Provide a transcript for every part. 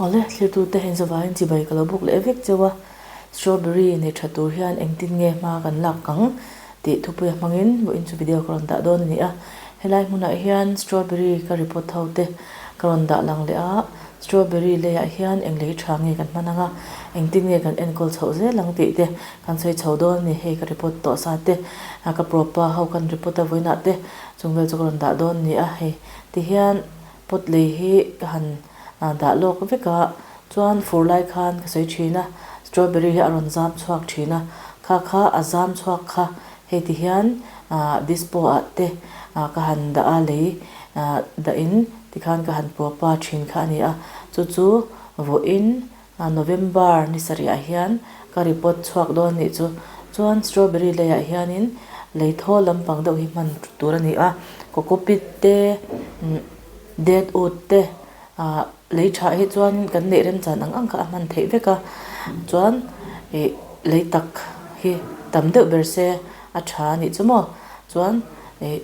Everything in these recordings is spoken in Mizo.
Awle, thlirtute heng zavaiin chibai ka lo buk leh vek cheu a, strawberry nei tha tur hian engtin nge hma kan lak ang tih thupuia hmangin vawiin chu video ka rawn dah dawn a ni a. Helai hmunah hian strawberry ka repot ho te ka rawn dah lang leh a, strawberry leiah hian eng lei tha nge kan hman ang a, engtin nge kan enkawl chhoh zel ang tih te kan sawi chho dawn a ni. Hei ka repot tawh sa te, ka propa ho kan repot a vawiinah te chung vel chu ka rawn dah dawn a ni a, hei tihian Pot lei hi ka han dah lawk vek a, chuan fur lai khan ka sawi thin a, strawberry hi a rawn zam chhuak thin a, kha kha a zam chhuak kha hei ti hian dispo ah te ka han dah a lei dah in tikhan ka han puapa thin kha a ni a, chu chu vawiin November ni sarih ah hian ka report chhuak dawn anih chu. Chuan strawberry leiah hianin lei thawl lampang deuh hi hman tur a ni a, cocopeat te dead wood te ah lei thah hi chuan kan neih remchan ang ang kha a hman theih vek a, chuan ih lei tak hi tam deuh ber se a tha anih chu maw chuan ih.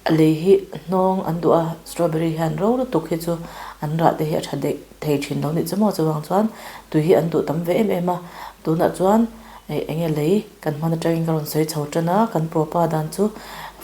A lei hi hnawng an duh a, strawberry hian ro lutuk hi chu an rah te hi a tha daih thei thin lo nih chu maw chuvang chuan tui hi an duh tam ve em em a, tunah chuan ih eng nge lei kan hman atangin ka rawn sawi chho tan a, kan propa dan chu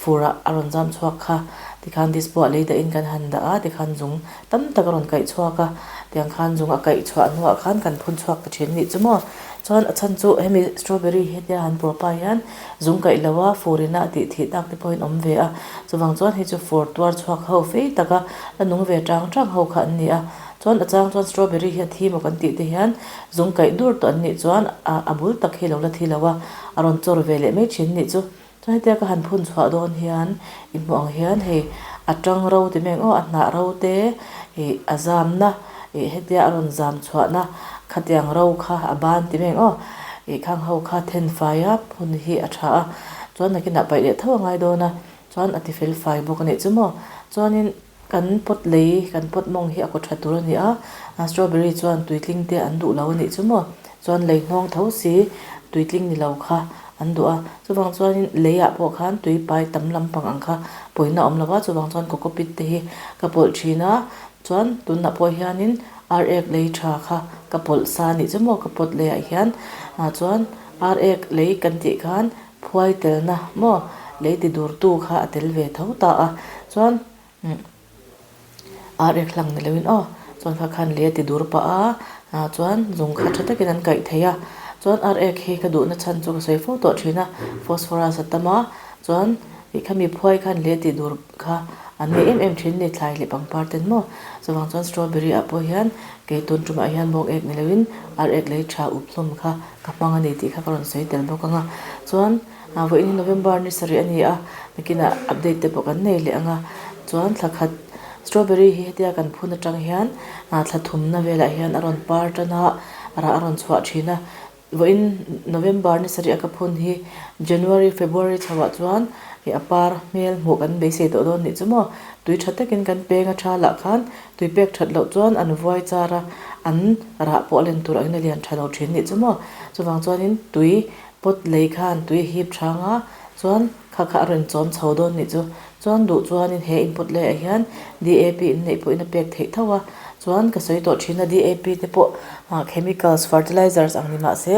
furah a rawn zam chhuak kha tikhan dispo ah lei dahin kan han dah a tikhan zung tam tak a rawn kaih chhuak a, tiang khan zung a kaih chhuah hnuah khan kan phun chhuak ta thin nih chu maw chuan a chhan chu hemi strawberry hi hetia han propa hian Zung kaih lo a, fur ina a tih thih tak te pawhin awm ve a, chuvang chuan hei chu fur tuar chhuak ho fei taka la nung ve tang tang ho kha an ni a, chuan a chang chuan strawberry hi a thi maw kan tih te hian zung kaih dur tawh an nih chuan a bul tak hi lo la thi lo a, a rawn chawr ve leh mai thin nih chu. Chuan hetia ka han phun chhuah dawn hian i hmuh ang hian hei a tang ro ti mai ang aw, a hnah ro te ih a zamna ih hetia a rawn zam chhuahna khatiang ro kha a ban ti mai ang aw. Ih khang ho kha then fai a phun hi a tha a, chuan nakinah paih leh tho a ngai dawn a, chuan a ti fel fai bawk a nih chu maw. Chuanin kan pot lei kan pot mawng hi a kaw tha tur a ni a, strawberry chuan tuitling te an duh lo a nih chu maw. Chuan lei hnawng tho si tuitling ni lo kha an duh a, chuvang chuanin leiah pawh khan tui pai tam lampang ang kha pawina a awm lo va, chuvang chuan cocopeat te hi ka pawlh thin a, chuan tunah pawh hianin Ar ek lei tha kha ka pawlh sa anih chu maw ka pawt leh ah hian ah chuan ar ek lei kan tih khan phuai telna maw lei ti dur tu kha a tel ve tho ta a chuan umm ar ek hlang ni loin aw chuan kha khan lei a ti dur pah a ah chuan zung kha tha takin an kaih thei a chuan ar ek hi ka duhna chhan chu ka sawi fo tawh thin a phosphorus a tam a chuan ih khami phuai khan lei a ti dur kha an nei em em thin ni thlai leh pangpar ten maw chuvang chuan strawberry ah pawh hian kei tun tumah hian bawng ek ni loin ar ek lei tha up hlawm kha ka hmang a ni tih kha ka rawn sawi tel bawk ang a chuan ah vawiin hi November ni sarih a ni a nakinah update te pawh kan nei leh ang a chuan thla khat strawberry hi hetia kan phun atang hian ah thla thumna velah hian a rawn par tan a rah a rawn chhuah thin a. Vawiin November ni sarih a ka phun hi January, February chho ah chuan ih a par hmel hmuh kan beisei tawh dawn nih chu maw? Tui tha takin kan peng a tha lah khan tui pek that loh chuan an vuai char a, an rah pawh a len tur angin a lian tha lo thin nih chu maw? Chuvang chuanin tui pot lei khan tui a hip thang a, chuan kha kha a rawn chawm chho dawn nih chu. Chuan duh chuanin he input laiah hian DAP in neih pawhin a pek theih tho a, chuan ka sawi tawh thin a DAP te pawh chemicals fertilizers ang ni mahse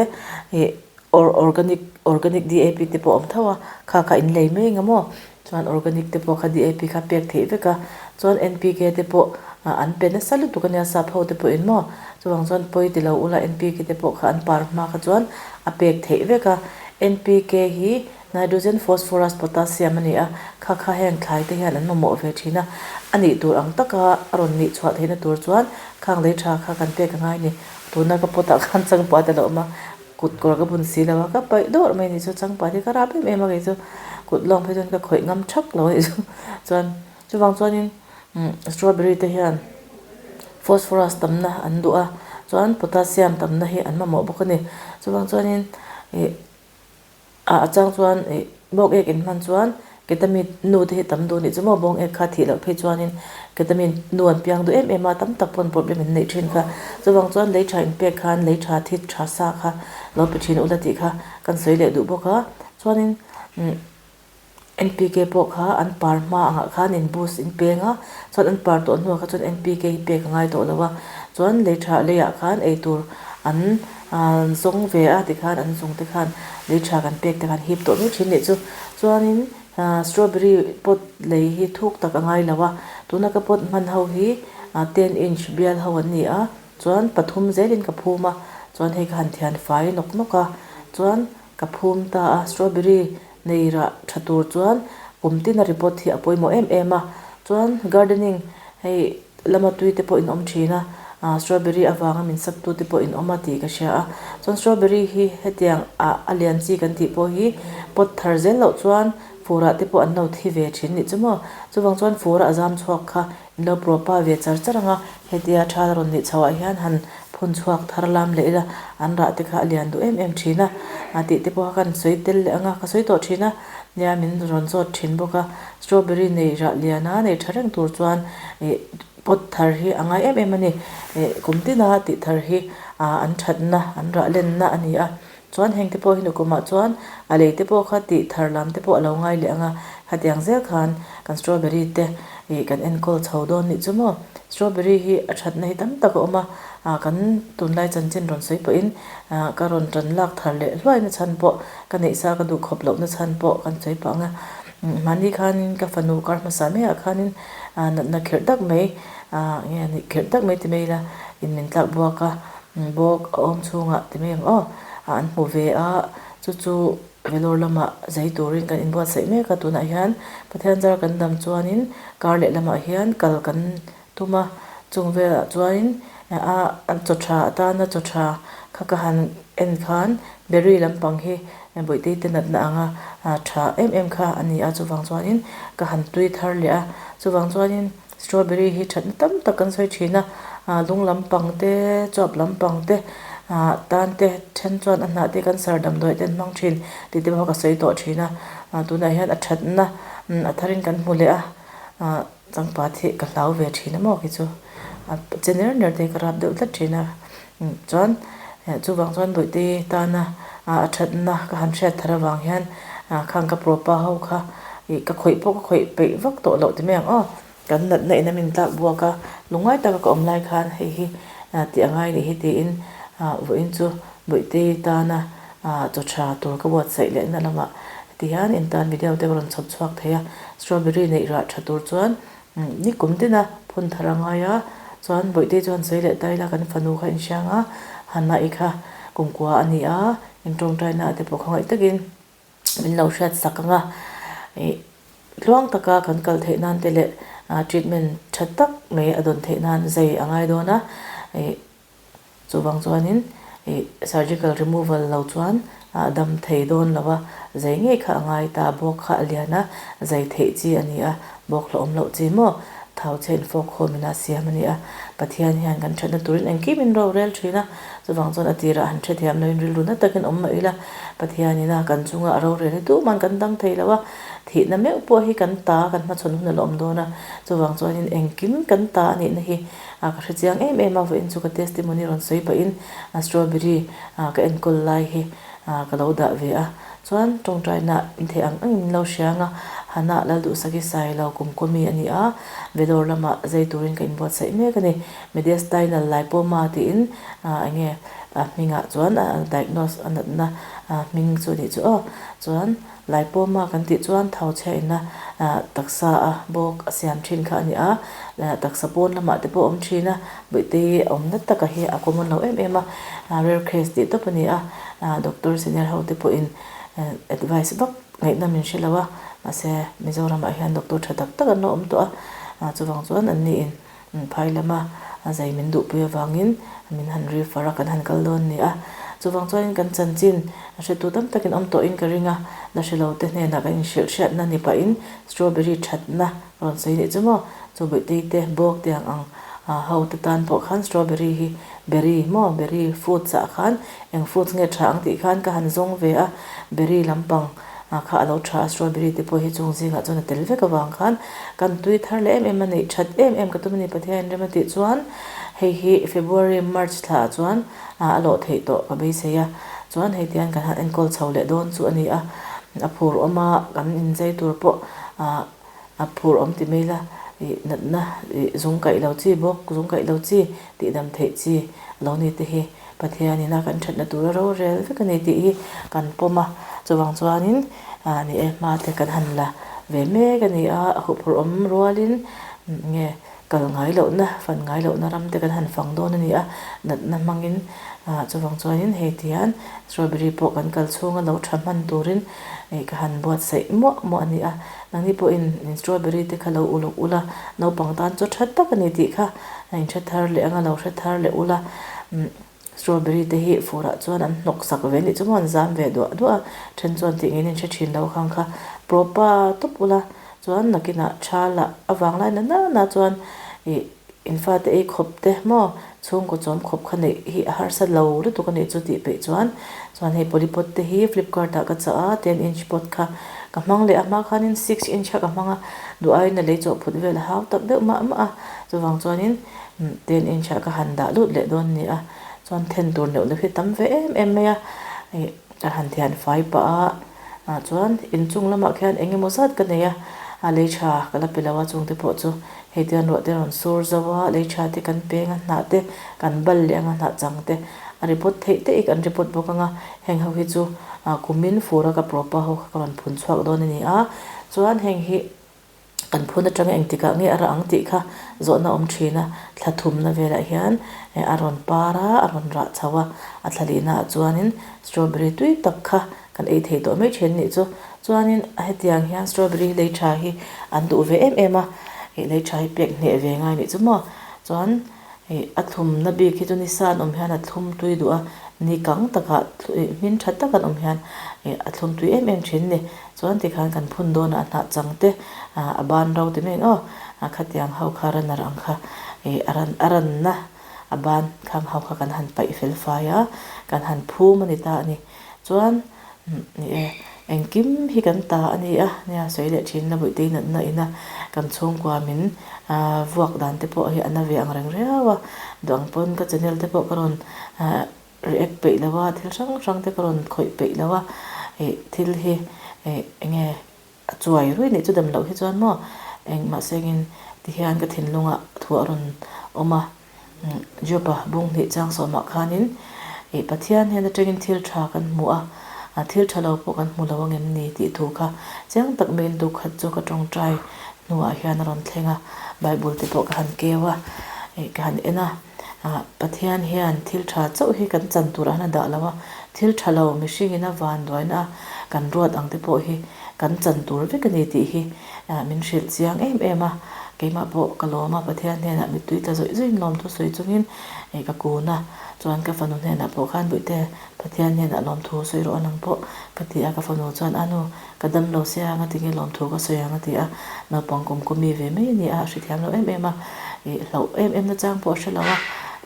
ih organic organic DAP te pawh a awm tho a, kha kha in lei mai eng maw chuan organic te pawh kha DAP kha pek theih vek a, chuan NPK te pawh an pe nasa lutuk a nia sap ho te pawhin maw chuvang chuan pawi ti lo ula NPK te pawh kha an par hma kha chuan a pek theih vek a, NPK hi Nitrogen, Phosphorus, Potassium a ni a, kha kha heng thlai te hian an mamawh ve thin a, a nih tur ang taka a rawn nih chhuah theihna tur chuan khang lei tha kha kan pek a ngai a ni. Tuna ka pot ah khan changpat a lo awm a, kut kawr ka bun si lo a, ka paih dawrh mai a nih chu, changpat hi ka rap em em a kei chu kut lawng phei chuan ka khawih ngam thak lo a nih chu. Chuan chuvang chuanin strawberry te hian phosphorus tamna an duh a, chuan potassium tamna hi an mamawh bawk a ni. Chuvang chuanin ih. A chang chuan ih bawng ek in hman chuan ketamine nu te hi tam duh nih chu maw bawng ek kha thih loh phei chuanin ketamine nu an piang duh em em a tam tak pawn problem in neih thin kha chuvang chuan lei tha in pek khan lei tha thi tha sa kha lo pe thin ula tih kha kan sawi leh duh bawk a chuanin umm NPK pawh kha an par hma angah khan in boost in peng a chuan an par tawh hnuah kha chuan NPK hi pek a ngai tawh lo a. Chuan lei tha leiah khan eitur an ahh zawng ve a tikhan an zung te khan lei tha kan pek te khan hip tawh mai thin nih chu. Chuanin ahh strawberry pot lei hi thuk tak a ngai lo a, tuna ka pot hman ho hi ah ten inch bial ho an ni a, chuan pathum zelin ka phum a, chuan hei ka han thian fai nawk nawk a, chuan ka phum ta a, strawberry nei rah tha tur chuan kum tin a repot hi a pawimawh em em a, chuan gardening hei lama tui te pawh in awm thin a, ah strawberry avanga min sak tu te pawh in awm a tih ka hria a, chuan strawberry hi hetiang ah a lian chi kan tih pawh hi pot thar zel loh chuan furah te pawh an lo thi ve thin nih chu maw, chuvang chuan fur a zam chhuak kha in lo propa ve char char ang a, hetia tha rawn nih chhoh ah hian han phun chhuak thar lam leh ila an rah te kha a lian duh em em thin a, ah tih te pawh kha kan sawi tel leh ang a, ka sawi tawh thin a, nia min rawn zawt thin bawk a. Strawberry nei rah lian a nei tha reng tur chuan ih pot thar hi a ngai em em a ni. Ih kum tina tih thar hi ah an thatna an rah lenna a ni a. Chuan heng te pawh hi nukumah chuan a lei te pawh kha tih thar lam te pawh a lo ngai leh ang a. Hetiang zel khan kan strawberry te ih kan enkawl chho dawn nih chu maw. Strawberry hi a thatna hi tam tak a awm a. Ah kan tunlai chanchin rawn sawi pawhin ah ka rawn tan lak thar leh hluai na chhan pawh ka neih sa ka duh khawp lohna chhan pawh kan sawi pah ang a. Mahni khanin ka fanu kar hmasa maiah khanin natna kherh tak mai ah nge nih kherh tak mai ti mai ila in min tlak buak a, bawk a awm chhungah ti mai ang aw an hmu ve a, chu chu Vellore lamah zai turin kan inbuatsaih mek a, tunah hian Pathian zar kan dam chuanin kar leh lamah hian kal kan tum a, chung velah chuanin a chaw tha atana chaw tha kha ka han en khan berry lampang hi bawihte te natna anga tha em em kha a ni a, chuvang chuanin ka han tui thar leh a, chuvang chuanin strawberry hi thatna tam tak kan sawi thin a, lung lampang te chuap lampang te ah tan te then chuan a hnah te cancer damdawi te an hmang thin tih te pawh ka sawi tawh thin a, tunah hian a thatna a tharin kan hmu leh a ah. Changpat hi ka hlau ve thin a maw khi chu a che ner ner te hi ka rap deuh tlat thin a chuan chuvang chuan Bawihte tana a thatna ka han hriat thar avang hian khang ka propa ho kha ih ka khawih pawh ka khawih peih vak tawh loh ti mai ang aw kan natna in a min tlak buak a lungngai taka ka awm lai khan hei hi tih a ngai nih hi tiin vawiin chu Bawihte tana chaw tha tur ka buatsaih lehna lamah Ti hian in tan video te ka rawn chhawp chhuak thei a, strawberry neih rah tha tur chuan ni kum tina phun thar a ngai a, chuan Bawihte chuan sawi leh ta ila kan fanu kha inhriang a, Hannah-i kha kumkua a ni a, in tawngtaina ah te pawh khawngaih takin min lo hriat sak ang a, ih tluang taka kan kal theih nan te leh treatment tha tak mai a dawn theih nan zai a ngai dawn a, ih. Chuvang chuanin ih surgical removal lo chuan a dam thei dawn lo a, zai ngei kha a ngai ta, bawk kha a lian a, zai theih chi a ni a, bawk hlauhawm loh chi maw? Thau chhe infawk khawmin a siam a ni a, Pathian hian kan thatna turin engkim in rorel thin a, chuvang chuan a tirah han hrethiam loin rilru na takin awm mah ila, Pathianin a kan chunga a rorel hi tuman kan dang thei lo a, thihna meuh pawh hi kan ta kan hmachhawn hun a la awm dawn a, chuvang chuanin engkim kan ta a nihna hi A ka hre chiang em em a, vawiin chu ka testimony rawn sawi pahin strawberry ka enkawl lai hi ka lo dah ve a. Chuan tawngtaina in theih ang angin min lo hria ang a, Hannah Lalduhsaki Sailo kumkawmi a ni a, Vellore lamah zai turin ka inbuatsaih mek a ni. Mediastinal lipoma tiin eng nge a hmingah chuan a diagnose a natna hming chu a nih chu aw. Chuan. Lipoma kan tih chuan thau chhiaina taksa a bawk a siam thin kha a ni a, taksa pawn lamah te pawh a awm thin a, bawihte awmna taka hi a common lo em em a, rare case tih tawp a ni a, doctor senior ho te pawhin advice vak ngaihna min hre lo a, mahse Mizoramah hian doctor tha tak tak an lo awm tawh a, chuvang chuan an niin. Phai lama a zai min duhpui avangin min han refer a, kan han kal dawn ni a. Chuvang chuanin kan chanchin a hretu tam takin awm tawhin ka ring a, la hre lo te hnenah kan inhrilh hriatna ni pahin strawberry thatna rawn sawi nih chu maw? Chu Bawihte te, Bawk te ang ang ho te tan pawh khan strawberry hi berry maw berry fruits ah khan eng fruits nge tha ang tih khan ka han zawng ve a, berry lampang kha a lo tha a, strawberry te pawh hi chung zingah chuan a tel vek avang khan kan tui thar leh em em a neih that em em ka tum a ni Pathiain rem a tih chuan hei hi February March thla ah chuan a lawh theih tawh ka beisei a, chuan hei tian kan han enkawl chho leh dawn chu a ni a, a phur awm a kan inzei tur pawh a phur awm ti mai la. Ih natna ih zung kaih lo chi bawk, zung kaih lo chi tih dam theih chi lo ni te hi Pathianin a kan thatna tura rorel vek a ni tih hi kan pawm a. Chuvang chuanin ah ni e hma te kan han la ve mek a ni a, a huphurh awm rualin nge kal ngai lohna, fan ngai lohna ram te kan han fang dawn a ni a, natna hmangin ah chuvang chuanin hei tihian strawberry pawh kan kal chhunga lo tha hman turin ih ka han buatsaih muah muah a ni a. Nangni pawhin strawberry te kha lo uluk ula, naupang tan chaw tha tak a ni tih kha a inhre thar leh anga lo hre thar leh ula. Strawberry te hi furah chuan an hnawk sak ve nih chu maw an zam ve duah duah a, then chuan tih ngeiin an hre thin lo khang kha propa tawp ula chuan nakinah tha lah a vang lai na na chuan ih In fate ei khawp te maw chhungkaw chawm khawp kha neih hi a harsa lo lutuk a nih chu tih peih chuan chuan hei polypot te hi flipkart ah ka chah a ten inch pot kha ka hmang leh a hma khanin six inch kha ka hmang a duh aiin a lei chawh phut vel a hau tak deuh mah mah a chuvang chuanin ten inch ah ka han dah lut leh dawn a ni a chuan then tur neuh neuh hi tam ve em em mai a ih ka han thian fai pah a. Ah chuan inchung lamah khian eng emaw zat ka nei a, a lei tha ka la pe lo a chungte pawh chu hei te an ruah te rawn sur zo a, lei tha te kan peng a hnah te kan bal leh ang a hnah chang te a report theih te kan report bawk ang a, heng ho hi chu ah kumin fur a ka propa ho kha ka rawn phun chhuak dawn a ni a, chuan heng hi. Kan phun atanga engtikah nge a rah ang tih kha zawhna awm thin a, thla thumna velah hian a rawn par a, a rawn rah chho a, a thla lihnaah chuanin strawberry tui tak kha kan ei thei tawh mai thin nih chu. Chuanin hetiang hian strawberry hi lei tha hi an duh ve em em a, ih lei tha hi pek hneh ve ngai nih chu maw. Chuan ih a thlumna bik hi chu ni sa an awm hian a thlum tui duh a, ni kang takah hmin tha tak an awm hian ih a thlum tui em em thin a ni. Chuan tikhan kan phun dawnah a hnah chang te a ban ro ti mai ang aw, a khatiang ho kha runner ang kha ih a ran a ranna a ban khang ho kha kan han paih fel fai a, kan han phum a ni ta a ni. Chuan ni e, engkim hi kan ta a ni a, nia sawi leh thin la buaitei natna ina kan chhungkua min vuak dan te pawh hi a na ve ang reng riau a, duh ang pawn ka channel te pawh ka rawn React peih lo a, thil hrang hrang te ka rawn khawih peih lo a, ih thil hi ih eng nge a chuai ruih nih chu dam loh hi chuan maw eng mahse engin ti hian ka thinlungah thu a rawn awm a, Job-a bung hnih chang sawmah khanin ih Pathian hian atangin thil tha kan hmu a, thil tha lo pawh kan hmu lo angem ni tih thu kha chiang tak maiin dukhat chu ka tawngtai hnuah hian a rawn thleng a, Bible te pawh ka han keu a, ih ka han en a. Ah, Pathian hian thil tha chauh hi kan chan tur an a dah lo a, thil tha lo mihringin a vanduaina a kan ruat ang te pawh hi kan chan tur vek a ni tih hi min hrilh chiang em em a. Keimah pawh ka lawm a, Pathian hnenah mittui tla zawih zawih in lawmthu sawi chungin ka kun a, chuan ka fanu hnenah pawh khan Buihte Pathian hnenah lawmthu sawi rawh anang pawh ka ti a, ka fanu chuan a nu Ka dam lo sia anga tinge lawmthu ka sawi ang a ti a, naupang kum kaw mi ve mai a ni a, a hrethiam lo em em a, ih hlauh em em na chang pawh a hre lo a,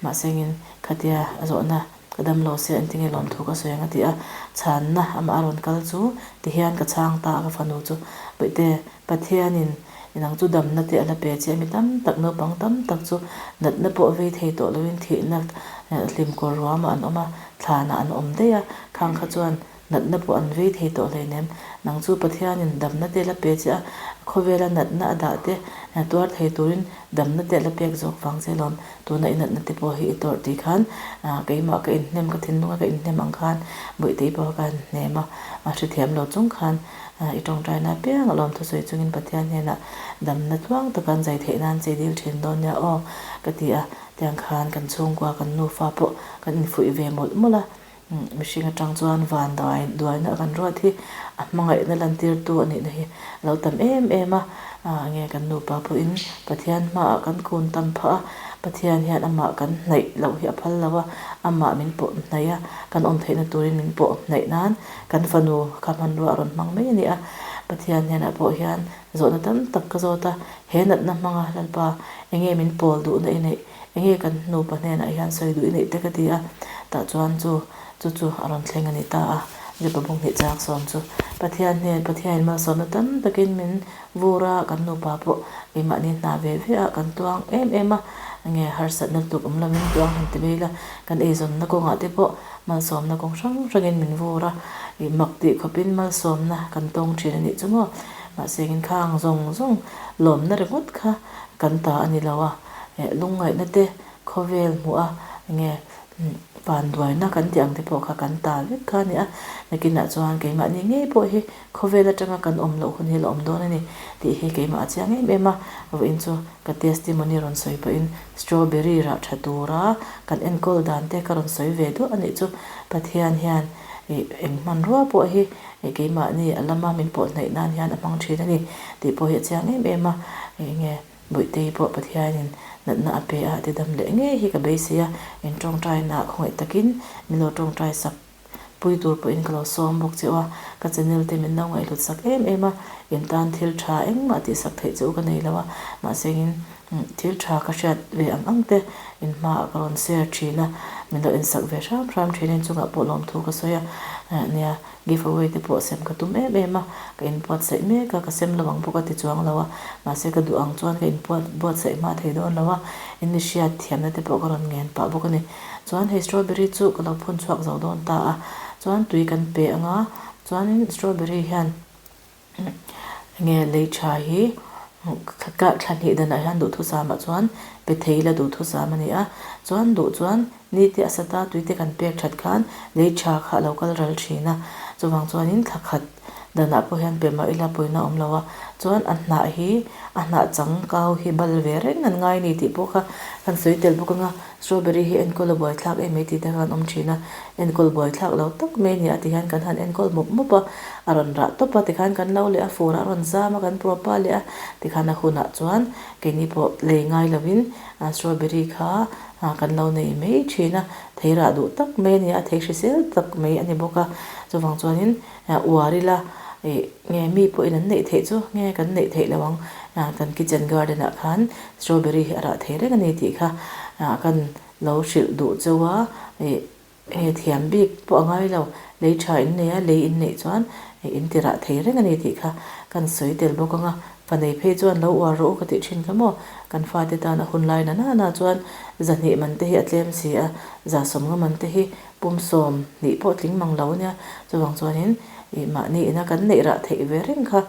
mahse engin khatia a zawhna ka dam lo sia engtinge lawmthu ka sawi ang a ti a, chhanna amah a rawn kal chu tihian ka chhang ta a ka fanu chu Bawihte Pathianin inang chu damna te a la pe che a mi tam tak naupang tam tak chu natna pawh vei thei tawh loin thihna hlim kawr ruamah an awm a, thlanah an awm daih a, khang kha chuan Natna pawh an vei thei tawh hleinem. Nang chu Pathianin damna te la pe che a, khawvela natna a dah te tuar thei turin damna te a la pek zawk vang che lawm. Tuna i natna te pawh hi i tawrh tih khan keimah ka inhnem, ka thinlunga ka inhnem ang khan Bawihte i pawh kha ka han hnem a, a hrethiam lo chung khan i tawngtaina apiang a lawm thusawi chungin Pathian hnenah damna tluang taka an zai theih nan che dil thin dawn nia aw ka ti a, tiang khan kan chhungkua kan nufa pawh kan infuih ve mawlh mawlh a. Mihring atang chuan van duai duaina kan ruat hi a hmangaihna lantirtu a nihna hi a lo tam em em a, nge kan nupa pawhin Pathian hmaah kan kun tam phah a, Pathian hian amah kan hnaih loh hi a phal lo a, amah min pawh hnaih a, kan awm theihna turin min pawh hnaih nan kan fanu kha hmanrua a rawn hmang mai a ni a, Pathian hnenah pawh hian zawhna tam tak ka zawt a, he natna hmanga Lalpa enge min pawl duhna i neih? Enge kan nupa hnenah hian sawi duh i neih te ka ti a, tah chuan chu chu chu a rawn thleng a ni ta a, Jepa bung hnih chak sawm chu Pathian hnen Pathianin malsawmna tam takin min vur a, kan nupa pawh keimahni hna ve ve a kan tuang em em a, enge harsatna lutuk awm lovin tuang han ti mai ila, kan eizawnna kawngah te pawh malsawmna kawng hrang hrangin min vur a, ih mak tih khawpin malsawmna kan tawng thin a nih chu maw, mahse engin khang zawng zawng lawmna ringawt kha. kan ta a ni lo a, lungngaihna te khawvel hmuh a enge vanduaina kan tih ang te pawh kha kan ta vek kha a ni a, nakinah chuan keimahni ngei pawh hi khawvel atanga kan awm loh hun hi la awm dawn a ni tih hi keimah a chiang em em a, vawiin chu ka testimony rawn sawi pawhin strawberry rah tha tura kan enkawl dan te ka rawn sawi ve duah a nih chu Pathian hian ih eng hmanrua pawh hi ih keimahni a lama min pawh hnaih nan hian a hmang thin a ni tih pawh hi a chiang em em a, enge Bawihtei pawh Pathianin natna a pe a ti dam leh ngei hi ka beisei a, in tawngtainaah khawngaih takin min lo tawngtai sak pui tur pawhin ka lo sawm bawk che u a, ka channel te min lo ngaihhlut sak em em a, in tan thil tha engmah tihsak theih che u ka nei lo a, mahse in thil tha ka hriat ve ang ang te in hmaah ka rawn share thin a, min lo ensak ve hram hram thin a, inchungah pawh lawmthu ka sawi a, nia. Give away te pawh sem ka tum em em a, ka inbuatsaih mek a, ka sem lo ang pawh ka ti chuang lo a, mahse ka duh ang chuan ka inbuat buatsaih hma thei dawn lo a, in mi hriat thiamna te pawh ka rawn ngen pah bawk a ni. Chuan hei strawberry chu ka lo phun chhuak zo dawn ta a, chuan tui kan pe ang a, chuanin strawberry hian Enge lei tha hi ka thla hnih danah hian duhthusam ah chuan pe thei ila duhthusam a ni a, chuan duh chuan ni te a sat a tui te kan pek that khan lei tha kha a lo kal ral thin a, chuvang chuanin thla khat danah pawh hian pe mah ila pawina a awm lo a, chuan a hnah hi a hnah chang kau hi bal ve reng an ngai a ni tih pawh kha kan sawi tel bawk ang a. Strawberry hi enkawl a buaithlak em mai tih te khan awm thin a, enkawl buaithlak lo tak mai a ni a tikhian kan han enkawl mup mup a, a rawn rah tawp a tikhan kan lo leh a fur ah a rawn zam a kan pawh leh a tikhan a hunah chuan keini pawh lei ngai lovin strawberry kha kan lo nei mai thin a, thei rah duh tak mai a ni a, thei hrisel tak mai a ni bawk a, chuvang chuanin uar ila ih nge mi pawhin an neih theih chu nge kan neih theih loh ang kan kitchen garden ah khan Strawberry hi a rah thei reng a ni tih kha kan lo hrilh duh cheu a, ih he thiam bik pawh a ngai lo, lei tha in nei a, lei in neih chuan in ti rah thei reng a ni tih kha kan sawi tel bawk ang a, fa nei phei chuan lo uar rawh u ka tih thin kha maw, kan fate tan a hun lai na na chuan zahnih man te hi a tlem si a, zasawmnga man te hi pum 20 pawh tling mang lo a nia, chuvang chuanin ih mahni ina kan neih rah theih ve reng kha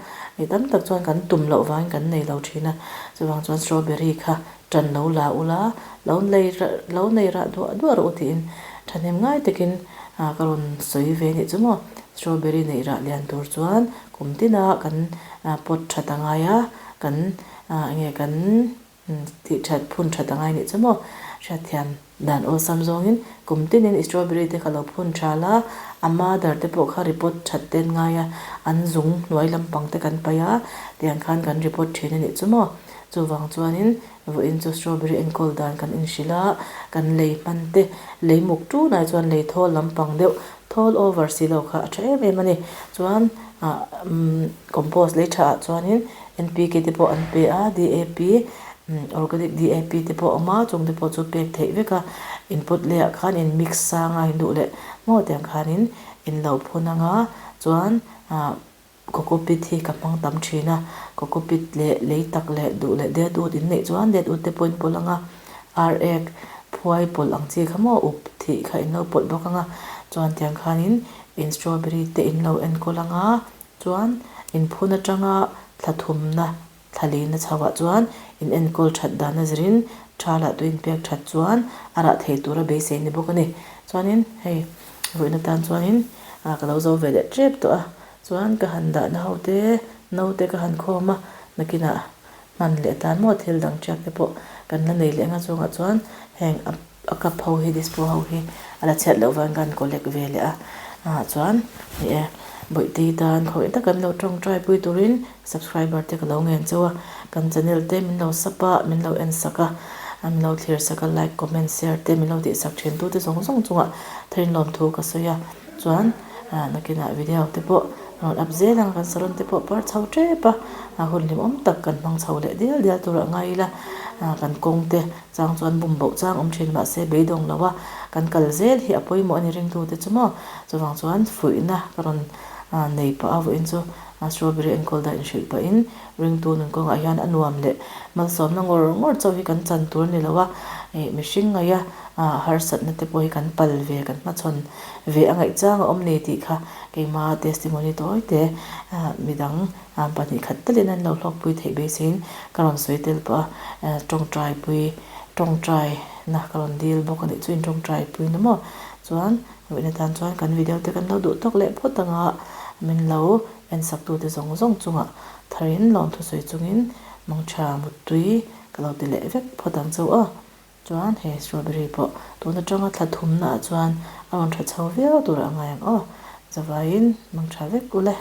ih tam tak chuan kan tum loh vangin kan nei lo thin a, chuvang chuan strawberry kha tan lo la ula lo nei lo nei rah duah duah rawh u tiin thahnem ngai takin ah ka rawn sawi ve anih chu maw, strawberry neih rah lian tur chuan kum tina kan pot that a ngai a, kan ah enge kan. Tih that phun that a ngai nih chu maw? Hriatthiam dan awlsam zawngin kum tinin strawberry te kha lo phun tha la, a mother te pawh kha repot that ten ngai a, an zung hnuai lampang te kan paih a, tiang khan kan repot thin a nih chu maw? Chuvang chuanin vawiin chu strawberry enkawl dan kan inhrilh a, kan lei hman te, lei muk tunah chuan lei thawl lampang deuh, thawl over si lo kha a tha em em a ni. Chuan ah compost lei tha ah chuanin NPK te pawh an pe a, DAP, organic DAP te pawh a awm a, chung te pawh chu pek theih vek a, in pot leh ah khan in mix sang a, in duh leh maw tiang khanin in lo phun ang a, chuan ah coco pit hi ka hmang tam thin a, coco pit leh lei tak leh duh leh det ut in neih chuan det ut te pawh in pawlh ang a, ar ek phuai pawlh ang chi kha maw up thih kha in lo pawlh bawk ang a, chuan tiang khanin in strawberry te in lo enkawl ang a. Chuan inphun atanga thla thumna thla lina chhoah chuan in enkawl that dan a zirin tha lah tui inpek that chuan a rah thei tura beisei ni bawk a ni. Chuanin hei vawiin atan chuanin ka lo zo ve leh tep tawh a, chuan ka han dahna ho te naute ka han khawm a, nakinah hman leh atan maw thil dang tiak te pawh kan la nei leh ang a chungah chuan heng a A cup ho hi dispo ho hi a la chhiat loh vang kan collect ve leh a ah chuan ni e Bawihtei tan khawih tak an lo tawngtai pui turin subscriber te ka lo ngen chauh a kan channel te min lo sub a min lo en sak a min lo thlir sak a like comment share te min lo tih sak thin tu te zawng zawng chungah therin lawmthu ka sawi a chuan ah nakinah video te pawh rawn up zel ang kan salon te pawh par chho tep a a hun hlimawm tak kan hmang chho leh dial dial tur a ngai ila ah kan kawng te Chang chuan bum boh chang awm thin mahse beidawng lo a, kan kal zel hi a pawimawh a ni ringtu te chu maw? Chuvang chuan fuihna ka rawn nei pah a vawiin chu Strawberry enkawl dan inhrilh pahin ringtu nun kawngah hian a nuam leh malsawmna ngawr ngawr chauh hi kan chan tur a ni lo a, ih mihring ngaia harsatna te pawh hi kan pal ve kan hmachhawn ve a ngaihchang a awm ni tih kha keima testimony tawi te midang pahnih khat telin an lo hlawkpui theih beiseiin ka rawn sawi tel pawh a, tawngtaipui tawngtaina ka rawn dil bawk a nih chu intawngtaipui na maw chuan Vawiin atan chuan kan video te kan lo duh tawk leh phawt anga min lo en sak tute zawng zawng chungah tharin lawmthu sawi chungin mangtha muttui ka lo ti leh vek phawt ang chauh a. Chuan he strawberry pawh tun atanga thla thumnaah chuan a rawn tha chho viau turah a ngai ang aw. Zavaiin mangtha vek ule.